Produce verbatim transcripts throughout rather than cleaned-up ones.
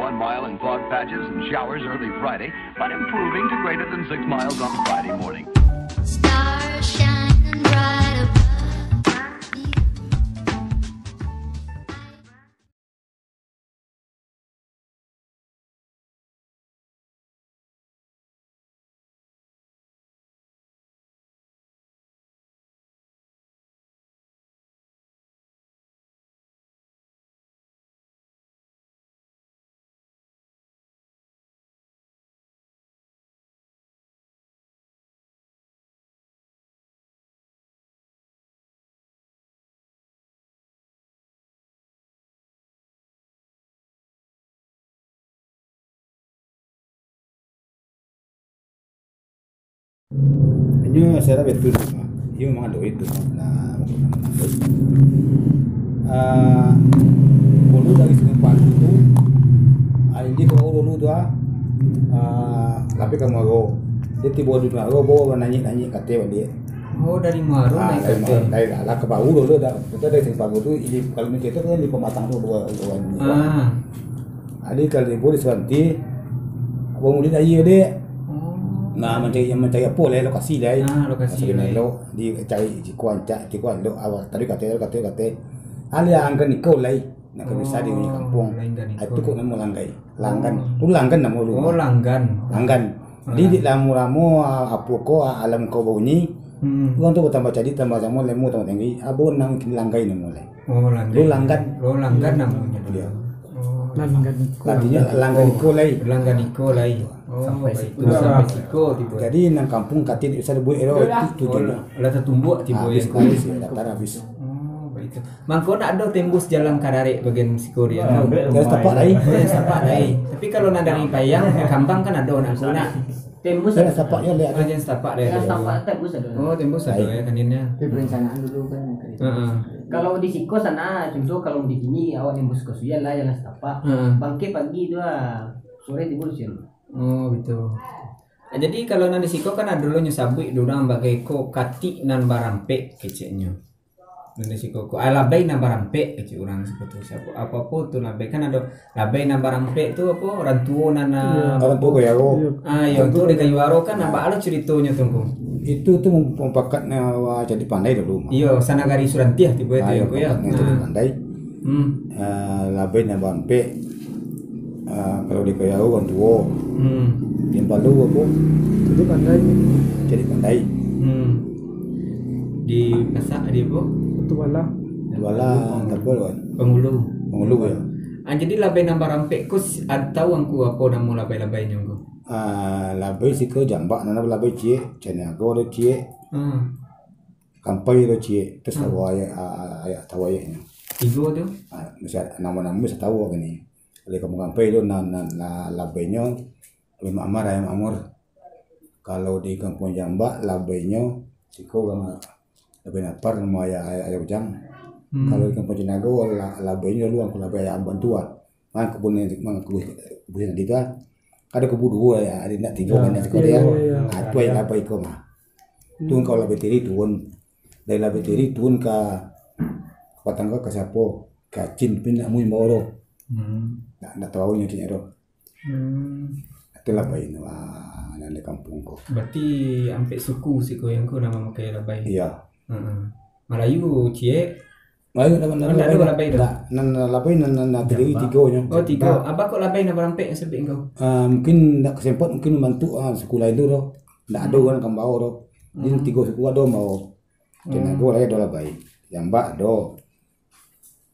One mile in fog patches and showers early Friday, but improving to greater than six miles on Friday morning. Stars shining bright above you. Inyo secara betul, Mak. Iyo memang ado itu, Mak. Nah, ah, dulu dari Sungai Palu tu, ah, inyo ka Muaro dulu tu, ah, ah, tapi ka Muaro. Dia tibo di Muaro, baru nanyik-nanyik ka ateh baliak. Oh, dari Muaro Ah, naik dari ka ateh. Muaro, dari lah, lah ka Muaro dulu dah. Kita dari Sungai Palu tu, ini kalau ni kita kan di Pematang tu, dua, dua ni. Ah. Jadi kalau tibo di Suranti, baru mulai aia, Dek. Oh. Nah, mancari, mancari apo lai, lokasi lai. Ah, lokasi Maksudnya lai. Elok, di cari siko ancak, siko elok, awak tadi ka ateh, ka ateh, ka ateh. Alih angkan iko lai, nak ka bisa di Oh, kampuang. Lain kan Ah, iko. Itu kok namo Langgai. Langgan. Oh. Tu Langgan namo lu. Oh, Langgan. Langgan. Jadi Ah. di lamo-lamo, ah, apo ko, ah, alam ko bunyi. Hmm. Urang tu batambah cadiak, tambah samo, lemo tambah tinggi. Abo nang kini Langgai namo lai. Oh, Langgai. Lu Langgan. Oh, Langgan namonyo. Iya. Oh. Langgan iko. Artinyo Langgan iko lai. Langgan iko lai. Oh, Sampai baik. situ. Sampai siko tibo. Jadi nang kampuang katik bisa dibuek ero Udah. itu Oh, tujuannyo. lah, lah tatumbuak tibo Habis, ya. habis, ya, daftar habis. Oh, baik tu. Mangko nak ado tembus jalan ka darek bagian siko dia. Ah, Nah. Jalan setapak lai. Oh, jalan setapak lai. Tapi kalau nak dari Payang ke Kambang kan ado nak nak. Tembus Jalan ada. setapak yo, lihat. Oh, jalan setapak dia Jalan ada. setapak tembus ada. Oh, tembus ada Baik. ya kan ini. Tapi perencanaan dulu kan. Heeh. Kalau di siko sana, contoh kalau di sini awak nembus ka Suyan lah, jalan setapak. Heeh. Bangkit pagi tu lah, sore tibo di Suyan. Oh, gitu. Ah, jadi kalau nan di siko kan ado lo nyo sabuik dek urang bagai ko katik nan barampek keceknyo. Nan di siko ko, ah, labai nan barampek kecek urang siko tu. Siapo, apo-apo tu labai kan ado labai nan barampek tu apo, urang tuo nan, ah, Urang tuo kayu aro. Ah, yo, tu di kayu aro kan, apo lo ceritonyo tu, Ngku? Itu tu mem-, mempakat na-, wah, jadi pandai dulu, Mak. Iyo, sanagari Surantiah tibo itu, Ah, yo, Ngku, ya. mempakat na jadi Ah. pandai. Hmm. Ah, labai nan barampek. Ah, kalau di kayu aro urang tuo. Hmm. Di Palu apo? Jadi pandai. Jadi pandai. Hmm. Di pasak di apo? Batu Bala. Batu Bala, apo kan? Pangulu. Pangulu, ya. Ah, jadi labai nan barampek ko si-, ah, tau Angku apo namo labai-labainyo ko? Ah, labai siko jambak, nan labai ciek, caniago ado ciek. Hmm. Kampai ado ciek, terus Hmm. ado ayak, ah, ah, ayak tau ayaknyo. Tigo tu? Ah, mesti ado namo-namo mesti tau kini. Kalau di Kampuang Kampai tu, na-, na-, na-, labainyo, Abai Makmur, Ayak Makmur. Kalau di Kampuang Jambak, labainyo, siko urang Labai Napar, namo Ayak, Ayak, Ayak Ujang. Hmm. Kalau di Kampuang Cinago, la-, labainyo dulu, Angku Labai Ayak Amban tu lah. Mangko kebun, mangko kebun, kebun tadi tu lah. Ado kubu duo, ya, ado nak tigo, Ya, banyak siko iyo, dia. iyo. Ah, tu Ayak Labai ko mah. Tu Hmm. kalau labai tiri turun. Dari labai tiri turun ka, ka patang ka, ka siapo? Ka Cin, tapi nak mui bawa tu. Hmm. Nak, nak tahu nyo Cin tu. Hmm. Itulah baik tu, ah, nan di kampuang ko. Berarti ampek suku siko yang ko nan mamakai labai. Iya. Heeh. Malayu ciek. Malayu nan, nan Oh, ndak ado labai. Labai tu? Ndak, nan, nan labai nan, nan, nan terdiri Jambak. Tigo nyo. Oh, tigo. Nah. Apo kok labai nan barampek sabik ko? Ah, mungkin ndak kasempat, mungkin bantuak, ah, suku lain tu doh. Ndak ado Hmm. urang ka bawa doh. Jadi Hmm. tigo suku ado bawa. Hmm. Cinago lai ado labai. Jambak ado.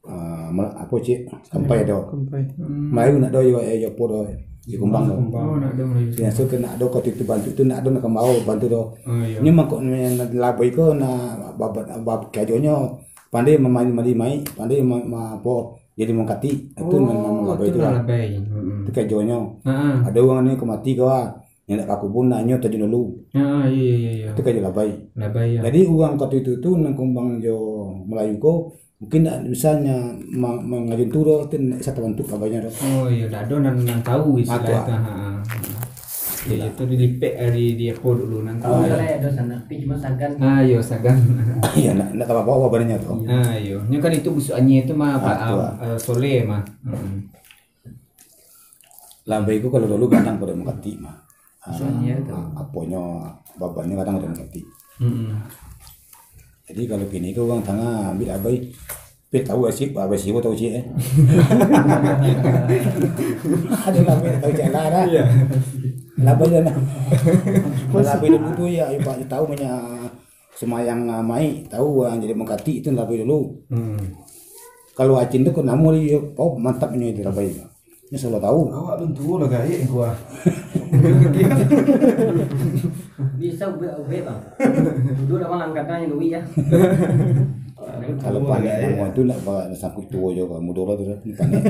Ah, ma-, apo ciek, Kampai ado. Kampai. Hmm. Malayu ndak ado yo, eh, yo apo doh, di Kumbang doh. Kumbang. Oh, ndak ado Malayu. Biaso kan ndak ado, kalau itu bantuak tu ndak ado nak ka bawa bantuak doh. Oh, iya. Nyo mangko ni labai ko na bab-, bab-, karajonyo pandai mamali-mali mai, pandai ma-, ma-, apo, jadi mangkatik. Itu Oh, nan, nan labai itu tu nan lah. Labai. Mm-mm. Itu karajonyo. Ha, ha. Ado urang ni ka mati ko ah. Nyo nak ka kubun, nah, nyo tajun dulu. Ha, iya, iya, iya, iya. Itu karajo labai. Labai, ya. Jadi, urang wakatu itu tu, nan Kumbang jo Malayu ko, mungkin ndak bisa nyo ma-, mangajun tu doh, tu ndak bisa tabantuak labainyo doh. Oh, iya, ndak ado nan, nan tahu Ah, istilah tu, ah. Itu, ha, ha. Ya, Itulah. itu dilipek dari, di apo dulu, nan Oh, tahu. Iya. Lah, ado sanak, tapi cuma sagan. Ah, iya, sagan. Iya, ndak, ndak tahu apo-apo badannya tu. Ah, iya. Nyo kan itu busuk anyia tu mah, Ah, Pak, tu, ah, ah. eh, Soleh mah. Hmm. Labai ko kalau dulu gadang pado mangkatik mah. Ah, aponyo babannyo gadang pado mangkatik. Jadi kalau kini ko urang tangah ambiak labai, pi tahu asyik, labai siwo tahu ciek, eh. Ado labai tahu ciek lah, dah. Labai dah, nah. Labai dulu tu, ya, ibarat tahu banyak sumayang, ah, maik, tahu, ah, jadi mangkatik tu labai dulu. Kalau acin tu ko namo dia, oh, mantap nyo itu labai. Nyo salah tahu. Awak belum tuo lah, gaek ko ah. Bisa ubek-ubek, Bang. Duduk dalam angkatan yang duit ya. Kalau panek namo tu nak ba-, nak sangkuik tuo jo, kalau mudo lah tu dah, ni panek.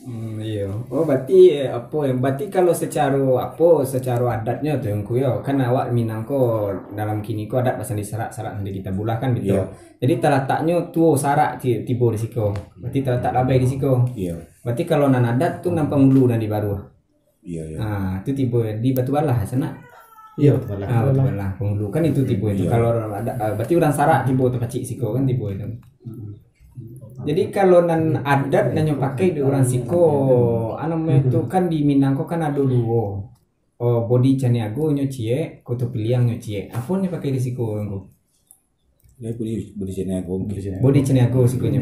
Hmm, iyo. Oh, berarti, eh, apo, eh, berarti kalau secaro apo, secaro adatnyo tu, Ngku, yo, kan awak Minang ko dalam kini ko adat basandi sarak, sarak sandi kitabullah kan, gitu. Iyo. Jadi talataknyo tuo sarak ti-, tibo di siko. Berarti talatak labai di siko. Iyo. Berarti kalau nan adat tu nan pangulu nan di baruah. Iyo, iyo. Ah, tu tibo di Batu Balah sanak. Iyo, Batu Balah. Ah, Batu Balah. Pangulu kan itu tibo itu. Iyo. Kalau ada, ah, berarti urang sarak tibo tapacik siko kan tibo itu. Jadi kalau nan adat nan nyo pakai di urang siko, anu namonyo tu kan di Minang ko kan ado duo. Oh, Bodi Caniago nyo ciek, Koto Piliang nyo ciek. Apo nyo pakai di siko, Ngku? Dia Bodi, Bodi Caniago mungkin. Bodi Caniago sikonyo.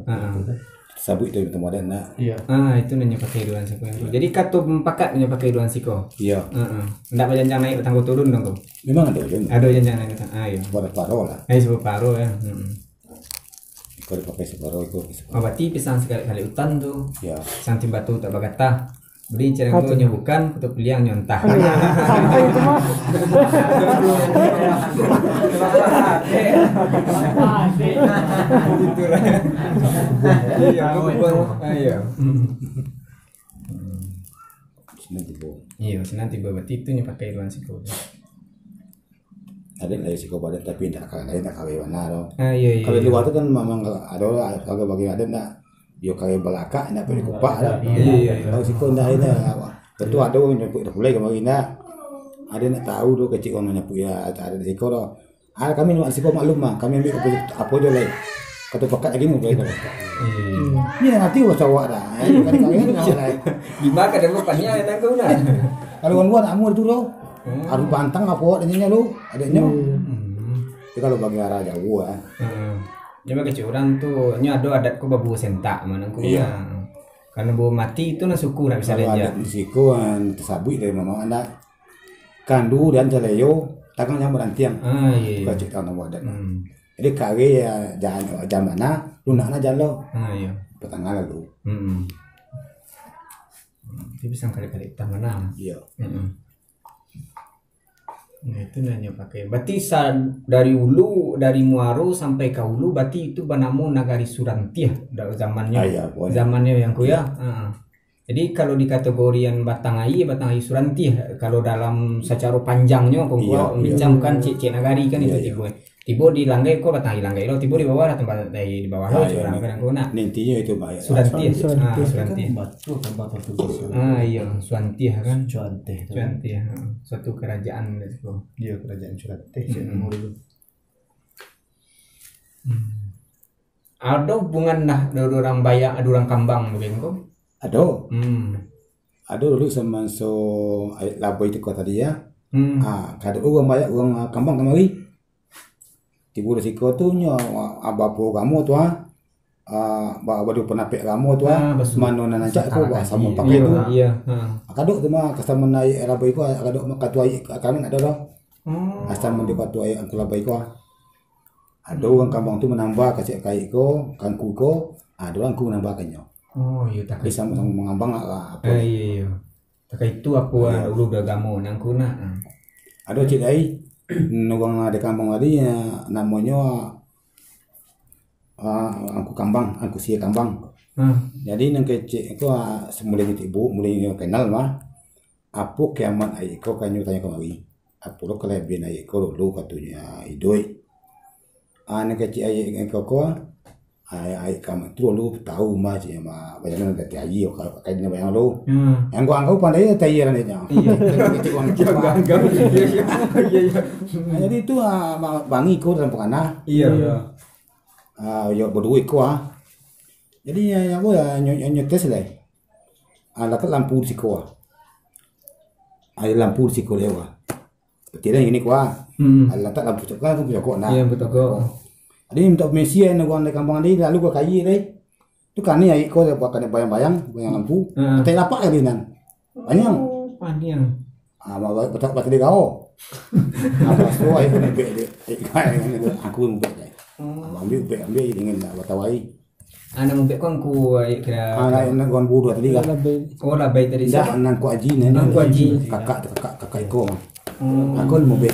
Ha, ha. Sabuik tu, itu model nak. Iyo. Ah, itu nan nyo pakai duo urang siko. Jadi kato mupakat nyo pakai duo urang siko. Iyo. Ha, ha. Ndak bajanjang naik batanggo turun dong tu. Memang ado je. Ado janjang naik batang-, ah, iyo. Pada paro lah. Eh, separo ya. Hmm. Iko dipakai separo, iko dipakai separo. Ah, berarti pisang sakali-kali utan tu. Iyo. Pisang timbatu tak bagatah. Bodi Caniago nyo bukan, Koto Piliang nyo antah. Aduh, santai itu mah. Itulah. Iyo, apo? Ah, iyo. Sinan tibo. Iyo, sinan tibo. Berarti itu nyo pakai duo urang siko. Adat lah siko badan, tapi indak ka-, indak kawin bana tu. Ah, iyo, iyo, iyo. Kalau di lua tu kan memang ado lah, kalau bagi adat nak, yo kawin balakak, nak pergi kupak lah. Iyo, iyo, iyo. Kalau siko indak, indak. Tentu ado nyapuik dah pulai kamari indak. Ado nak tahu tu kecik urang nyapuik ya, ado di siko tu. Ah, kami nak siko maklum mah, kami ambil apo, apo jo lai. Kato pakat lagi ni, boleh kato pakat. Hmm. Ni nanti urang awak dah. Eh, kali-kali ni awak dah. Di ma kadang ko paniang yang nangkau nah. Kalau urang lua nak amuah tu doh. Hmm. Harus bantang apo awak adaknyo lu, adaknyo. Hmm. Tapi kalau bagi arah jauah, ah. Hmm. Dia bagi urang tu, nyo ado adat ko babuah sentak mah nangkau nah. Iyo. Karena babuah mati tu nah suku nak bisa. Kalau diajak adat di siko, ah, tasabuik dari mano adat. Kandu dan calayo, tagang jambak rantiang. Ah, iyo, iyo. Kacik tahu namo adat. Hmm. Jadi kari ya, jan, jan bana, lunak na jan lo. Ah, iyo. Patangah lalu. Hmm. Itu bisa kali-kali utang bana. Iyo. Hmm. Nah, itu nan nyo pakai. Berarti sa-, dari ulu, dari muaro sampai ka ulu, berarti itu banamo Nagari Surantiah, da-, zamannyo. Ah, iyo, boleh. Zamannyo yang ko ya. Iyo. Ha. Jadi, kalau di kategorian batang aia, batang aia Surantiah, kalau dalam sacaro panjangnyo, ko, iyo, iyo. Bincang kan cek-cek nagari kan itu, iyo, iyo. Tibo. Tibo di langgai ko batang aia langgai lo, tibo di bawah lah tampat aia di bawah lo, ah, iyo, urang kan ko nak. Intinyo itu, Pak, ya. Surantiah. Surantiah. Ah, Surantiah. Batu gambar Portugis. Ah, iyo, Surantiah kan. Cuanteh tu. Cuanteh, ha. Suatu kerajaan dari situ. Iyo, kerajaan Cuanteh, cek namo dulu. Hmm. Ado hubungan nah, ado urang bayak, ado urang kambang bagian ko? Ado. Hmm. Ado dulu samanso aia labai tu ko tadi ya. Hmm. Ah, kadok urang bayak, urang, ah, kambang kamari. Tibo di siko tu nyo, ah, bapo agamo tu, ah. Ah, ba-, baduo panapek agamo tu, ah. Ah, basu-, mano nan rancak ko, basakali. Samo pakai tu. Iyo, iyo. Ha. Ah, kadok tu mah, kasaman aia labai ko, ah, kadok mah katu aia ka-, kami nak ado doh. Oh. Asal mandi batu aia angku labai ko. Ado urang kambang tu manambah kacik kaik ko, kangku ko, ado urang angku manambahkannyo. Oh, iyo, tak. Jadi samo-samo mangambang lah, apo. Eh, iyo, iyo. Tak itu apo, iyo. Dulu dah gamo nangku nak. Ado cik ai, urang ado kambang tadi, ya, namonyo, ah, angku kambang, angku sia kambang. Hmm. Jadi nan kecek ko, ah, mulai nyo tibo, mulai nyo kenal mah. Apo kiamat aia ko, kanyo tanyo kamari. Apo lo kalabiahan aia ko dulu katonyo iduik. Ah, nan kecek aia ko, ko, aia, aia kiamat tu dulu tau mah, cik, mah, bajalan dari aia, kalau pakai dina bayang dulu. Hmm. Yang gua anggap pandai dari aia lah, dia. Iyo. Kecek gua anggap. Iyo, iyo. Iyo, iyo. Ah, jadi tu, ah, ma-, bangi ko dalam pangana. Iyo. Iyo. Ah, yo baduo ko, ah. Jadi, nyo, nyo, apo, nyo, nyo, nyo tes lai. Ah, latak lampu di siko, ah. Ado lampu di siko lai, wah. Peti lai kini ko, ah. Hmm. Ado latak lampu cokok, lampu cokok, nah. Iyo, lampu cokok. Jadi, mintak pamisi, eh, urang dari kampuang tadi, lalu ka kayia tadi. Tu kanai aia ko, buek kanai bayang-bayang, bayang lampu. Heeh. Patai lapak tadi nan. Paniang. Oh, paniang. Ah, ma-, ma-, batak, batak di gao. Ah, pas tu, aia ko mubek dek. Eh, aku mubek dek. Oh. Ambiak ubek, ambiak je dingin, nak batawai. Ah, nak mubek ko angku, aia kira. Ah, nak, nak kawan buruh tadi lah. Labai. Oh, labai tadi. Indak, siapa? Nan Kuak Haji, nan Nan Kuak Haji. Kakak tu, kakak, kakak iko mah. Hmm. Aku mubek.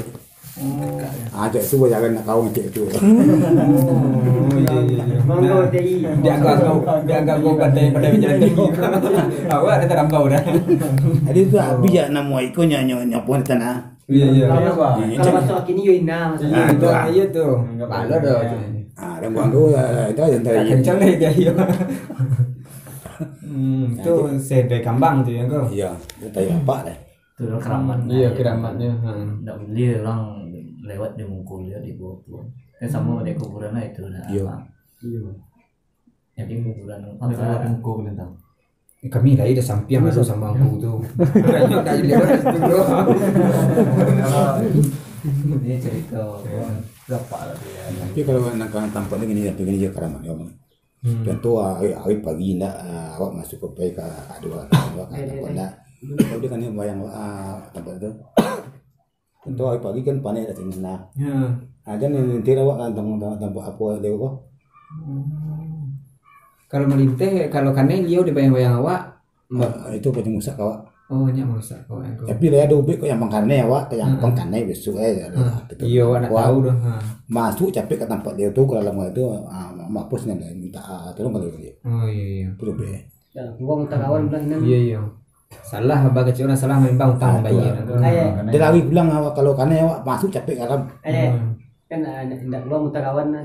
Hmm. Ah, cak tu bajalan nak kawan cak tu. Oh, iyo, iyo, iyo. Mangga Nah, T I. Dia agak kau, dia agak kau pandai, pandai bajalan tinggi. Awak dah tarambau dah. Jadi tu habis je namo iko nyo, nyo, nyo pun di tanah. Iyo, iyo. Kalau, Iyo, kalau iyo. Masuk kini yo ina maksudnya. Ah, Iyo, itu, ah. Iyo tu. Anggap Malu aja. Dah. Ah, dan buang tu, ah, itu aja ntar. Kencang deh dia, iyo. Hmm, Nah, tu itu. Sedai kambang tu ya, kau? Iyo, itu tadi apa deh? Tu lah keramat. Iyo, keramatnya. Hmm. Ndak boleh orang lewat di muka dia di bawah pun. Kan sama Hmm. Ada kuburan lah itu dah. Iyo. Apa? Iyo. Jadi kuburan Ada apa? Lewat muka boleh tahu. Eh, kami lah dah sampiang lalu sama aku tu. Kayaknya dah lewat situ, bro. Ini cerita berapa lah dia. Tapi kalau nak tampak ni gini, gini je keramat ya, Bang. Hmm. Contoh, hari, hari pagi ndak, ah, awak masuk ke pai ka dua, awak ka Iya, iya, tempat iya. Ndak. Kalau dia kan bayang, ah, tempat tu. Contoh, hari pagi kan paneh dah sini nah. Ya. Ah, jan nanti awak kan tang-, tang-, tampak apa dia ko. Hmm. Kalau malinteh, kalau kanai liau di bayang-bayang awak, Mbak. Ah, itu pasti musak awak. Oh, nyo musak awak yang ko. Tapi lah ada ubek ko yang pangkanai awak, yang Hmm. pangkanai besok eh. Hmm. Gitu. Iyo, awak nak Awak tahu dah. Ha. Masuk capek ke tempat dia tu, ke dalam tu, ah, mampus ni lah, minta, ah, tolong kalau dia. Oh, iyo, iyo. Itu ubek. Dah, gua minta kawan bilang, "Nan." Iyo, iyo. Salah, abah kecil orang salah menimbang utang Ah, tu bayar. Lah. Ayo. Dia lari pulang awak, kalau kanai awak masuk capek dalam. Ayo. Hmm. Kan, ah, indak keluar minta kawan, ah,